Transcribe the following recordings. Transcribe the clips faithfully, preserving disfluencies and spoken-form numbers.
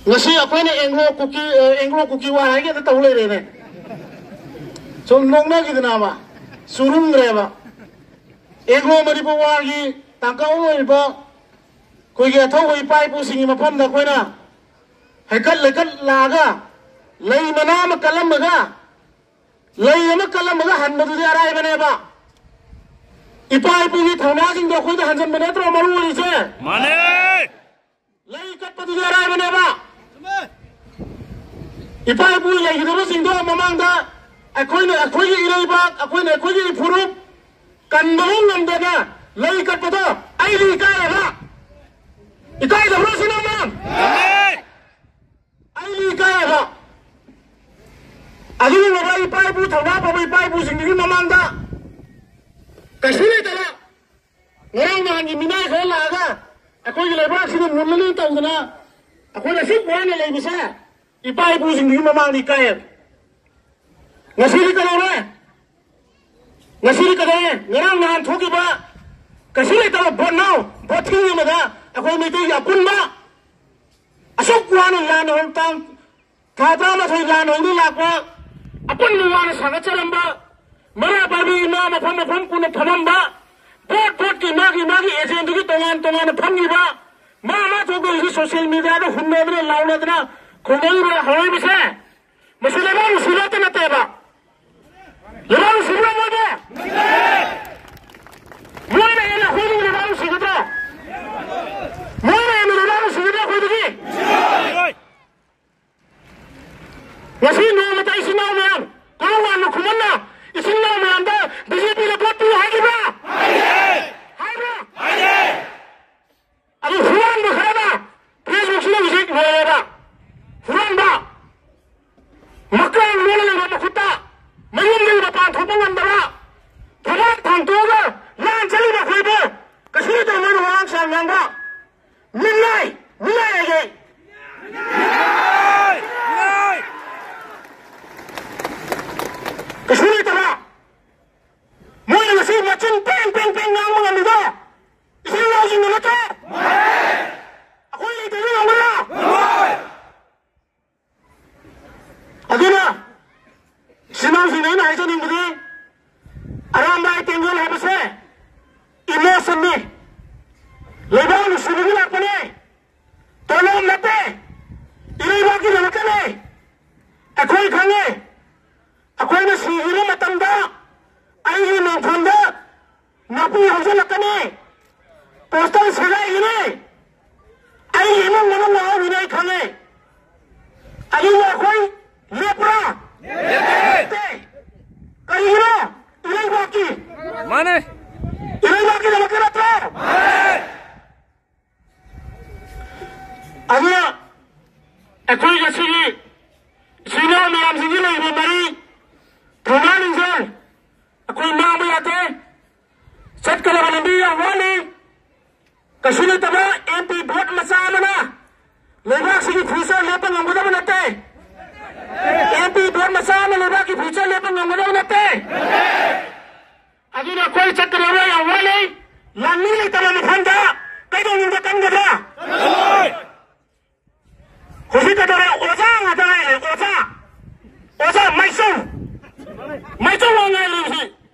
ꯉꯁꯤ ꯑꯩꯈꯣꯏꯅ ꯑꯦꯡꯒ꯭ꯂꯣ ꯀꯨꯀꯤ ꯑꯦꯡꯒ꯭ꯂꯣ ꯀꯨꯀꯤ ꯋꯥꯔ ꯍꯥꯏꯒꯦ ꯇꯧ ꯂꯩꯔꯦꯅꯦ꯫ ꯁꯨꯝ ꯅꯣꯛꯅꯈꯤꯗꯅꯕ ꯆꯨꯔꯨꯝꯈ꯭ꯔꯦꯕ꯫ ꯑꯦꯡꯒ꯭ꯂꯣ ꯃꯅꯤꯄꯨꯔ ꯋꯥꯔꯒꯤ ꯇꯥꯡꯀꯛ ꯑꯃ ꯑꯣꯏꯔꯤꯕ ꯑꯩꯈꯣꯏꯒꯤ ꯑꯊꯧꯕ ꯏꯄꯥ ꯏꯄꯨꯁꯤꯡꯒꯤ ꯃꯐꯝꯗ ꯑꯩꯈꯣꯏꯅ ꯍꯩꯀꯠ ꯂꯩꯀꯠ ꯂꯥꯛꯑꯒ ꯂꯩ ꯃꯅꯥ ꯑꯃ ꯀꯠꯂꯝꯃꯒ ꯂꯩ ꯑꯃ ꯀꯠꯂꯝꯃꯒ ꯍꯟꯕꯗꯨꯗꯤ ꯑꯔꯥꯏꯕꯅꯦꯕ꯫ ꯏꯄꯥ ꯏꯄꯨꯒꯤ ꯊꯧꯅꯥꯁꯤꯡꯗꯣ ꯑꯩꯈꯣꯏꯗ ꯍꯟꯖꯟꯕ ꯅꯠꯇ꯭ꯔꯣ ꯃꯔꯨ ꯑꯣꯏꯔꯤꯁꯦ? ꯃꯥꯅꯦ꯫ ꯂꯩ ꯀꯠꯄꯗꯨꯗꯤ ꯑꯔꯥꯏꯕꯅꯦꯕ꯫ ꯏꯄꯥ ꯏꯄꯨ ꯂꯩꯈꯤꯗꯕꯁꯤꯡꯗꯣ ꯃꯃꯥꯡꯗ ꯑꯩꯈꯣꯏꯅ ꯑꯩꯈꯣꯏꯒꯤ ꯏꯔꯩꯕꯥꯛ, ꯑꯩꯈꯣꯏꯅ ꯑꯩꯈꯣꯏꯒꯤ ꯏꯐꯨꯔꯨꯞ ꯀꯟꯕ ꯉꯝꯗꯅ ꯂꯩ ꯀꯠꯄꯗꯣ ꯑꯩꯗꯤ ꯏꯀꯥꯏꯌꯦꯕ꯫ ꯏꯀꯥꯏꯗꯕ꯭ꯔꯣ ꯁꯤꯅꯃ? ꯑꯩꯗꯤ ꯏꯀꯥꯏꯌꯦꯕ꯫ ꯑꯗꯨꯒꯨꯝꯂꯕ ꯏꯄꯥ ꯏꯄꯨ ꯊꯧꯅꯥ ꯐꯕ ꯏꯄꯥ ꯏꯄꯨꯁꯤꯡꯗꯨꯒꯤ ꯃꯃꯥꯡꯗ ꯀꯩꯁꯨ ꯂꯩꯇꯕ ꯉꯔꯥꯡ ꯅꯍꯥꯟꯒꯤ ꯃꯤꯅꯥꯏ ꯈꯔ ꯂꯥꯛꯑꯒ ꯑꯩꯈꯣꯏꯒꯤ ꯂꯩꯕꯥꯛꯁꯤꯗ ꯃꯨꯜꯂꯅꯤ ꯇꯧꯗꯅ ꯑꯩꯈꯣꯏꯅ ꯑꯁꯨꯛ ꯋꯥꯅ ꯂꯩꯕꯁꯦ ꯏꯄꯥ ꯏꯄꯨꯁꯤꯡꯗꯨꯒꯤ ꯃꯃꯥꯡꯗ ꯏꯀꯥꯏꯌꯦꯕ꯫ ꯉꯁꯤꯗꯤ ꯀꯩꯗꯧꯔꯦ? ꯉꯁꯤꯗꯤ ꯀꯩꯗꯧꯔꯦ? ꯉꯔꯥꯡ ꯅꯍꯥꯟ ꯊꯣꯛꯈꯤꯕ ꯀꯩꯁꯨ ꯂꯩꯇꯕ ꯚꯣꯠ ꯅꯥꯎ ꯚꯣꯠ ꯊꯤꯡ ꯑꯃꯗ ꯑꯩꯈꯣꯏ ꯃꯩꯇꯩꯒꯤ ꯑꯄꯨꯟꯕ ꯑꯁꯨꯛ ꯋꯥꯅ ꯂꯥꯟ ꯍꯧ-, ꯇꯥꯡ ꯊꯥ ꯇꯔꯥꯃꯥꯊꯣꯏ ꯂꯥꯟ ꯍꯧꯗꯨꯅ ꯂꯥꯛꯄ ꯑꯄꯨꯟꯕ ꯋꯥꯅ ꯁꯥꯒꯠꯆꯔꯝꯕ ꯃꯔꯥ ꯄꯥꯏꯕꯤ ꯏꯃꯥ ꯃꯐꯝ ꯃꯐꯝ ꯄꯨꯟꯅ ꯐꯝꯃꯝꯕ ꯚꯣꯠ ꯚꯣꯠꯀꯤ ꯃꯥꯒꯤ ꯃꯥꯒꯤ ꯑꯦꯖꯦꯟꯗꯨꯒꯤ ꯇꯣꯉꯥꯟ ꯇꯣꯉꯥꯟꯅ ꯐꯝꯈꯤꯕ ꯃꯥ ꯃꯥ ꯊꯣꯛꯄ ꯍꯧꯖꯤꯛ ꯁꯣꯁꯤꯌꯦꯜ ꯃꯦꯗꯤꯌꯥꯗ ꯍꯨꯟꯅꯗꯅ ꯂꯥꯎꯅꯗꯅ ꯈꯨꯝꯃꯛꯏꯕ ꯍꯧꯔꯛꯏꯕꯁꯦ ꯃꯁꯤ ꯂꯩꯕꯥꯛ ꯅꯨꯡꯁꯤꯕ ꯑꯃꯠꯇ ꯅꯠꯇꯦꯕ꯫ ꯂꯩꯕꯥꯛ ꯅꯨꯡꯁꯤꯕ꯭ꯔꯥ ꯃꯣꯏꯕꯨ? ꯃꯣꯏꯅ ꯍꯦꯟꯅ ꯑꯩꯈꯣꯏꯗꯒꯤ ꯂꯩꯕꯥꯛ ꯅꯨꯡꯁꯤꯒꯗ꯭ꯔꯣ? ꯃꯣꯏꯅ ꯍꯦꯟꯅ ꯂꯩꯕꯥꯛ ꯅꯨꯡꯁꯤꯒꯗ꯭ꯔꯥ ꯑꯩꯈꯣꯏꯗꯒꯤ? ꯉꯁꯤ ꯅꯣꯡꯃꯇ ꯏꯆꯤꯟ ꯏꯅꯥꯎ ꯃꯌꯥꯝ ꯀꯣꯔꯧ ꯋꯥꯡꯅ ꯈꯨꯃꯟꯅ ꯏꯆꯤꯟ ꯏꯅꯥꯎ ꯃꯌꯥꯝꯗ ꯕꯤ ꯖꯦ ꯄꯤꯗ ꯚꯣꯠ ꯄꯤꯌꯨ ꯍꯥꯏꯈꯤꯕ꯭ꯔꯥ? ꯍꯥꯏꯕ꯭ꯔꯥ? ꯑꯗꯨ ꯍꯨꯔꯥꯟꯕ ꯈꯔꯅ ꯐꯦꯁꯕꯨꯛꯁꯤꯗ ꯍꯧꯖꯤꯛ ꯂꯣꯏꯔꯦꯕ꯫ ꯍꯨꯔꯥꯟꯕ ꯃꯀꯥꯡ ꯂꯣꯟꯅ ꯂꯩꯕ ꯃꯈꯨꯠꯇ ꯃꯌꯨꯝꯗꯒꯤ ꯃꯄꯥꯟ ꯊꯣꯛꯄ ꯉꯝꯗꯕ ꯊꯕꯛ ꯊꯥꯡ ꯑꯩꯈꯣꯏ ꯈꯪꯉꯦ, ꯑꯩꯈꯣꯏꯅ ꯁꯤꯈꯤꯕ ꯃꯇꯝꯗ ꯑꯩꯒꯤ ꯃꯤꯡꯊꯣꯟꯗ ꯅꯥꯄꯤ ꯍꯧꯖꯤꯜꯂꯛꯀꯅꯤ, ꯄꯣꯁꯇꯔ ꯁꯦꯒꯥꯏꯒꯅꯤ, ꯑꯩꯒꯤ ꯏꯃꯨꯡ ꯃꯅꯨꯡ ꯉꯥꯎꯕꯤꯅꯤ, ꯑꯩ ꯈꯪꯉꯦ꯫ ꯑꯗꯨꯕꯨ ꯑꯩꯈꯣꯏ ꯂꯦꯞꯄ꯭ꯔꯥ? ꯂꯦꯞꯇꯦ꯫ ꯀꯔꯤꯒꯤꯅꯣ? ꯏꯔꯩꯕꯥꯛꯀꯤ, ꯃꯥꯅꯦ꯫ ꯏꯔꯩꯕꯥꯛꯀꯤꯗꯃꯛꯇ ꯅꯠꯇ꯭ꯔꯣ? ꯑꯗꯨꯅ ꯑꯩꯈꯣꯏ ꯉꯁꯤꯒꯤ ꯏꯆꯤꯜ ꯏꯅꯥꯎ ꯃꯌꯥꯝꯁꯤꯡꯒꯤ ꯂꯩꯔꯤꯕ ꯃꯔꯤ, ꯊꯧꯅꯥ ꯂꯤꯡꯖꯦꯜ ꯑꯩꯈꯣꯏ ꯃꯥꯡꯕ ꯌꯥꯗꯦ꯫ ꯆꯠꯀꯗꯕ ꯂꯝꯕꯤ ꯌꯥꯝ ꯋꯥꯠꯂꯤ꯫ ꯀꯩꯁꯨ ꯅꯠꯇꯕ ꯑꯦꯝ ꯄꯤ ꯚꯣꯠ ꯃꯆꯥ ꯑꯃꯅ ꯂꯩꯕꯥꯛꯁꯤꯒꯤ ꯐ꯭ꯌꯨꯆꯔ ꯂꯦꯞꯄ ꯉꯝꯒꯗꯕ ꯅꯠꯇꯦ꯫ ꯑꯦꯝ ꯄꯤ ꯚꯣꯠ ꯃꯆꯥ ꯑꯃꯅ ꯂꯩꯕꯥꯛꯀꯤ ꯐ꯭ꯌꯨꯆꯔ ꯂꯦꯞꯄ ꯉꯝꯒꯗꯕ ꯅꯠꯇꯦ꯫ ꯑꯗꯨꯅ ꯑꯩꯈꯣꯏ ꯆꯠꯀꯗꯕ ꯌꯥꯝ ꯋꯥꯠꯂꯤ꯫ ꯂꯥꯟꯃꯤ ꯂꯩꯇꯕ ꯃꯐꯝꯗ ꯀꯩꯗꯧꯅꯨꯡꯗ ꯀꯟꯒꯗ꯭ꯔꯥ? ꯍꯧꯖꯤꯛ ꯀꯩꯗꯧꯔꯦ? ꯑꯣꯖꯥ ꯉꯥꯛꯇ ꯉꯥꯏꯔꯦ, ꯑꯣꯖꯥ꯫ ꯑꯣꯖꯥ ꯃꯥꯏꯆꯧ, ꯃꯥꯏꯆꯧ ꯉꯥꯛ ꯉꯥꯏꯔꯦ ꯍꯧꯖꯤꯛ꯫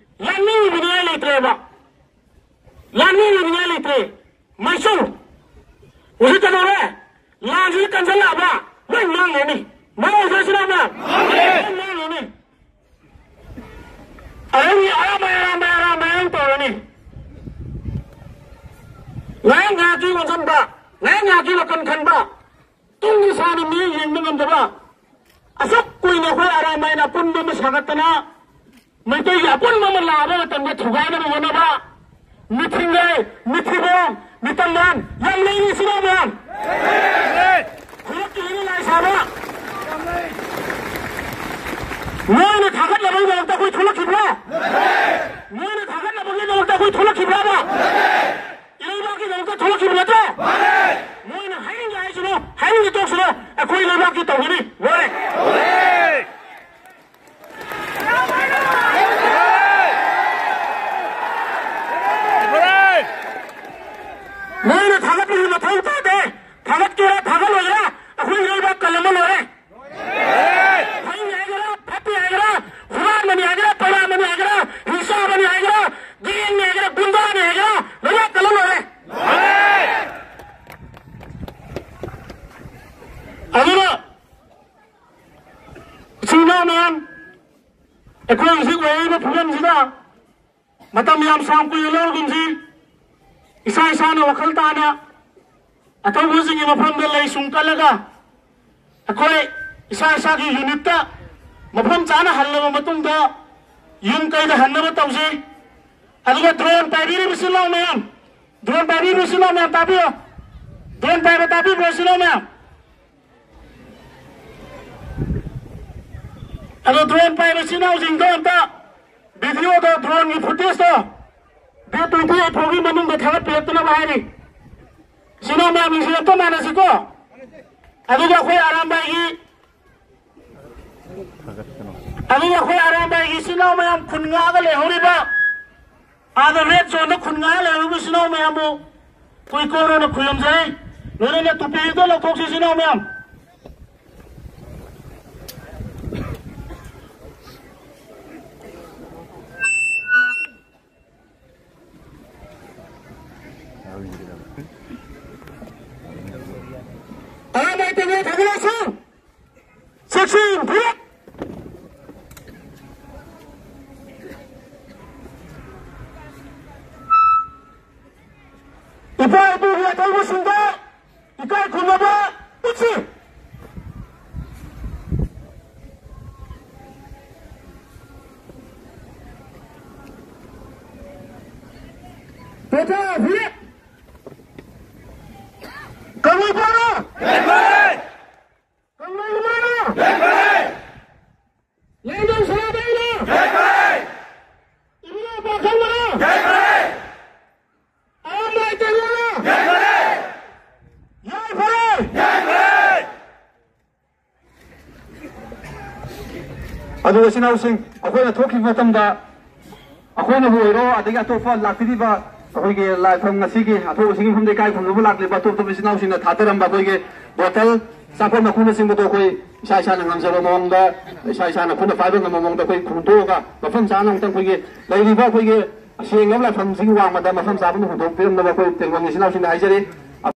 ꯂꯥꯟꯃꯤ ꯑꯣꯏꯅꯤꯡꯉꯥꯏ ꯂꯩꯇ꯭ꯔꯦꯕ, ꯂꯥꯟꯃꯤ ꯑꯣꯏꯅꯤꯡꯉꯥꯏ ꯂꯩꯇ꯭ꯔꯦ꯫ ꯃꯥꯏꯆꯧ꯫ ꯍꯧꯖꯤꯛ ꯀꯩꯗꯧꯔꯦ? ꯂꯥꯟꯁꯤꯅ ꯀꯟꯁꯤꯜꯂꯛꯑꯕ ꯂꯣꯏ ꯃꯥꯡꯉꯅꯤ꯫ ꯃꯥꯡꯉꯣꯏꯗ꯭ꯔꯣ ꯁꯤꯅ? ꯂꯣꯏ ꯃꯥꯡꯉꯅꯤ꯫ ꯑꯗꯩꯗꯤ ꯑꯔꯥꯝꯕꯥꯏ, ꯑꯔꯥꯝꯕꯥꯏ, ꯑꯔꯥꯝꯕꯥꯏ ꯑꯃꯨꯛ ꯇꯧꯔꯅꯤ꯫ ꯉꯥꯏꯍꯥꯛ ꯉꯥꯏꯍꯥꯛꯀꯤ ꯑꯣꯟꯁꯤꯟꯕ, ꯉꯥꯏꯍꯥꯛ ꯉꯥꯏꯍꯥꯛꯀꯤ ꯋꯥꯈꯜ ꯈꯟꯕ, ꯇꯨꯡꯒꯤ ꯁꯥꯟꯅ ꯃꯤ ꯌꯦꯡꯕ ꯉꯝꯗꯕ, ꯑꯁꯨꯛ ꯀꯨꯏꯅ ꯑꯩꯈꯣꯏ ꯑꯔꯥꯝꯕꯥꯏꯅ ꯑꯄꯨꯟꯕ ꯑꯃ ꯁꯥꯒꯠꯇꯅ ꯃꯩꯇꯩꯒꯤ ꯑꯄꯨꯟꯕ ꯑꯃ ꯂꯥꯛꯑꯕ ꯃꯇꯝꯗ ꯊꯨꯒꯥꯏꯅꯕ ꯍꯣꯠꯅꯕ, ꯃꯤꯊꯤꯡꯒꯩ, ꯃꯤꯊꯤꯕꯣꯡ, ꯃꯤꯇꯝꯕꯥꯟ ꯌꯥꯝ ꯂꯩꯔꯤ ꯁꯤꯅ ꯃꯌꯥꯝ꯫ ꯈꯨꯔꯛꯀꯤ ꯍꯤꯔꯤ ꯂꯥꯏ ꯁꯥꯕ꯫ ꯃꯣꯏꯅ ꯊꯥꯒꯠꯅꯕꯒꯤꯗꯃꯛꯇ ꯑꯩꯈꯣꯏ ꯊꯣꯛꯂꯛꯈꯤꯕ꯭ꯔꯥ? ꯃꯣꯏꯅ ꯊꯥꯒꯠꯅꯕꯒꯤꯗꯃꯛꯇ ꯑꯩꯈꯣꯏ ꯊꯣꯛꯂꯛꯈꯤꯕ꯭ꯔꯥꯕ? ꯏꯔꯩꯕꯥꯛꯀꯤꯗꯃꯛꯇ ꯊꯣꯛꯂꯛꯈꯤꯕ ꯅꯠꯇ꯭ꯔꯣ? ꯃꯣꯏꯅ ꯍꯥꯏꯅꯤꯡꯗꯦ ꯍꯥꯏꯁꯤꯅꯣ, ꯍꯥꯏꯅꯤꯡꯗꯦ ꯇꯣꯛꯁꯤꯅꯣ, ꯑꯩꯈꯣꯏ ꯂꯩꯕꯥꯛꯀꯤ ꯇꯧꯒꯅꯤ꯫ ꯂꯣꯏꯔꯦ꯫ ꯃꯣꯏꯅ ꯊꯥꯒꯠꯄꯒꯤ ꯃꯊꯧ ꯇꯥꯗꯦ꯫ ꯊꯥꯒꯠꯀꯦꯔꯥ ꯊꯥꯒꯠꯂꯣꯏꯒꯦꯔꯥ ꯑꯩꯈꯣꯏ ꯂꯩꯕꯥꯛ ꯀꯜꯂꯝꯃ ꯂꯣꯏꯔꯦ꯫ ꯐꯩ ꯍꯥꯏꯒꯦꯔꯥ, ꯐꯠꯇꯦ ꯍꯥꯏꯒꯦꯔꯥ, ꯍꯨꯔꯥꯟꯕꯅꯤ ꯍꯥꯏꯒꯦꯔꯥ, ꯄꯩꯔꯥꯃꯅꯤ ꯍꯥꯏꯒꯦꯔꯥ, ꯍꯤꯡꯆꯥꯕꯅꯤ ꯍꯥꯏꯒꯦꯔꯥ, ꯒꯦꯡꯅꯤ ꯍꯥꯏꯒꯦꯔꯥ, ꯒꯨꯟꯗꯥꯅꯤ ꯍꯥꯏꯒꯦꯔꯥ, ꯂꯩꯕꯥꯛ ꯀꯜꯂ ꯂꯣꯏꯔꯦ꯫ ꯑꯗꯨꯅ ꯑꯩꯈꯣꯏ ꯍꯧꯖꯤꯛ ꯑꯣꯏꯔꯤꯕ ꯐꯤꯕꯝꯁꯤꯗ ꯃꯇꯝ ꯌꯥꯝ ꯁꯥꯡ ꯀꯨꯏꯅ ꯂꯧꯔꯒꯨꯝꯁꯤ, ꯏꯁꯥ ꯏꯁꯥꯅ ꯋꯥꯈꯜ ꯇꯥꯅ ꯑꯊꯧꯕꯁꯤꯡꯒꯤ ꯃꯐꯝꯗ ꯂꯩ ꯁꯨꯡ ꯀꯠꯂꯒ ꯑꯩꯈꯣꯏ ꯏꯁꯥ ꯏꯁꯥꯒꯤ ꯌꯨꯅꯤꯠꯇ ꯃꯐꯝ ꯆꯥꯅ ꯍꯜꯂꯕ ꯃꯇꯨꯡꯗ ꯌꯨꯝ ꯀꯩꯗ ꯍꯟꯅꯕ ꯇꯧꯁꯤ꯫ ꯑꯗꯨꯒ ꯗ꯭ꯔꯣꯟ ꯄꯥꯏꯕꯤꯔꯤꯕ ꯏꯆꯤꯜ ꯏꯅꯥꯎ ꯃꯌꯥꯝ, ꯗ꯭ꯔꯣꯟ ꯄꯥꯏꯕꯤꯔꯤꯕ ꯏꯆꯤꯜ ꯏꯅꯥꯎ ꯃꯌꯥꯝ ꯇꯥꯕꯤꯌꯨ꯫ ꯗ꯭ꯔꯣꯟ ꯄꯥꯏꯕ ꯇꯥꯕꯤꯕ꯭ꯔꯣ ꯏꯆꯤꯜ ꯏꯅꯥꯎ ꯃꯌꯥꯝ? ꯑꯗꯣ ꯗ꯭ꯔꯣꯟ ꯄꯥꯏꯕ ꯏꯆꯤꯜ ꯏꯅꯥꯎꯁꯤꯡꯗꯣ ꯑꯝꯇ ꯚꯤꯗꯤꯑꯣꯗꯣ, ꯗ꯭ꯔꯣꯟꯒꯤ ꯐꯨꯇꯦꯖꯇꯣ ꯗꯦꯠ ꯇ꯭ꯋꯦꯟꯇꯤ ꯑꯩꯠ ꯐꯥꯎꯒꯤ ꯃꯅꯨꯡꯗ ꯊꯥꯒꯠꯄꯤꯔꯛꯇꯅꯕ ꯍꯥꯏꯔꯤ꯫ ꯏꯆꯤꯜ ꯏꯅꯥꯎ ꯃꯌꯥꯝ ꯌꯦꯡꯁꯤꯜꯂꯛꯄ ꯃꯥꯟꯅꯁꯤꯀꯣ꯫ ꯑꯗꯨꯒ ꯑꯩꯈꯣꯏ ꯑꯔꯥꯝꯕꯥꯏꯒꯤ, ꯑꯗꯨꯒ ꯑꯩꯈꯣꯏ ꯑꯔꯥꯝꯕꯥꯏꯒꯤ ꯏꯆꯤꯜ ꯏꯅꯥꯎ ꯃꯌꯥꯝ ꯈꯨꯟ ꯉꯥꯛꯑꯒ ꯂꯩꯍꯧꯔꯤꯕ, ꯑꯥꯗ ꯔꯦꯗ ꯖꯣꯟꯗ ꯈꯨꯟ ꯉꯥꯛꯑ ꯂꯩꯍꯧꯔꯤꯕ ꯏꯆꯤꯜ ꯏꯅꯥꯎ ꯃꯌꯥꯝꯕꯨ ꯑꯩꯈꯣꯏ ꯀꯣꯔꯣꯅ ꯈꯨꯔꯨꯝꯖꯔꯤ꯫ ꯂꯣꯏꯅꯅ ꯇꯨꯄꯤꯗꯣ ꯂꯧꯊꯣꯛꯁꯤ ꯏꯆꯤꯜ ꯏꯅꯥꯎ ꯃꯌꯥꯝ꯫ ꯑꯔꯥꯝꯕꯥꯏ ꯇꯦꯡꯒꯣꯜ ꯊꯥꯡꯒꯠꯂꯁꯤ꯫ ꯆꯦꯛꯁꯤꯟ ꯐꯨꯔꯨꯞ꯫ ꯏꯄꯥ ꯏꯄꯨꯒꯤ ꯑꯊꯧꯕꯁꯤꯡꯗ ꯏꯀꯥꯏ ꯈꯨꯝꯅꯕ ꯎꯠꯁꯤ꯫ ꯄꯦꯇꯥ ꯐꯨꯔꯨꯞ꯫ ꯀꯪꯂꯩꯄꯥꯛꯅ! ꯀꯪꯂꯩ ꯏꯃꯥꯅ! ꯂꯩꯃꯔꯦꯟ ꯁꯅꯥꯃꯍꯤꯅ! ꯏꯕꯨꯙꯧ ꯄꯥꯈꯪꯕꯅ! ꯑꯔꯥꯝꯕꯥꯏ ꯇꯦꯡꯒꯣꯜꯅ! ꯌꯥꯏꯐꯔꯦ! ꯑꯗꯨꯒ ꯏꯆꯤꯟ ꯏꯅꯥꯎꯁꯤꯡ, ꯑꯩꯈꯣꯏꯅ ꯊꯣꯛꯈꯤꯕ ꯃꯇꯝꯗ ꯑꯩꯈꯣꯏꯅꯕꯨ ꯑꯣꯏꯔꯣ, ꯑꯗꯒꯤ ꯑꯇꯣꯞꯄ ꯂꯥꯛꯄꯤꯔꯤꯕ ꯑꯩꯈꯣꯏꯒꯤ ꯂꯥꯏꯐꯝ ꯉꯁꯤꯒꯤ ꯑꯊꯧꯕꯁꯤꯡꯒꯤ ꯃꯐꯝꯗ ꯏꯀꯥꯏ ꯈꯨꯝꯅꯕ ꯂꯥꯛꯂꯤꯕ ꯑꯇꯣꯞ ꯑꯇꯣꯞꯄ ꯏꯆꯤꯟ ꯏꯅꯥꯎꯁꯤꯡꯅ ꯊꯥꯗꯔꯝꯕ ꯑꯩꯈꯣꯏꯒꯤ ꯕꯣꯇꯜ, ꯑꯆꯥꯄꯣꯠ ꯃꯈꯨꯝꯅꯆꯤꯡꯕꯗꯣ ꯑꯩꯈꯣꯏ ꯏꯁꯥ ꯏꯁꯥꯅ ꯉꯝꯖꯕ ꯃꯑꯣꯡꯗ, ꯏꯁꯥ ꯏꯁꯥꯅ ꯈꯨꯠꯅ ꯄꯥꯏꯕ ꯉꯝꯕ ꯃꯑꯣꯡꯗ ꯑꯩꯈꯣꯏ ꯍꯨꯟꯗꯣꯛꯑꯒ ꯃꯐꯝ ꯆꯥꯅ ꯑꯃꯨꯛꯇꯪ ꯑꯩꯈꯣꯏꯒꯤ ꯂꯩꯔꯤꯕ ꯑꯩꯈꯣꯏꯒꯤ ꯁꯦꯡꯂꯕ ꯂꯥꯏꯐꯝꯁꯤꯒꯤ ꯋꯥꯡꯃꯗ ꯃꯐꯝ ꯆꯥꯕꯗ ꯍꯨꯟꯗꯣꯛꯄꯤꯔꯝꯅꯕ ꯑꯩꯈꯣꯏ ꯇꯦꯡꯒꯣꯜꯒꯤ ꯏꯆꯤꯟ ꯏꯅꯥꯎꯁꯤꯡꯗ ꯍꯥꯏꯖꯔꯤ꯫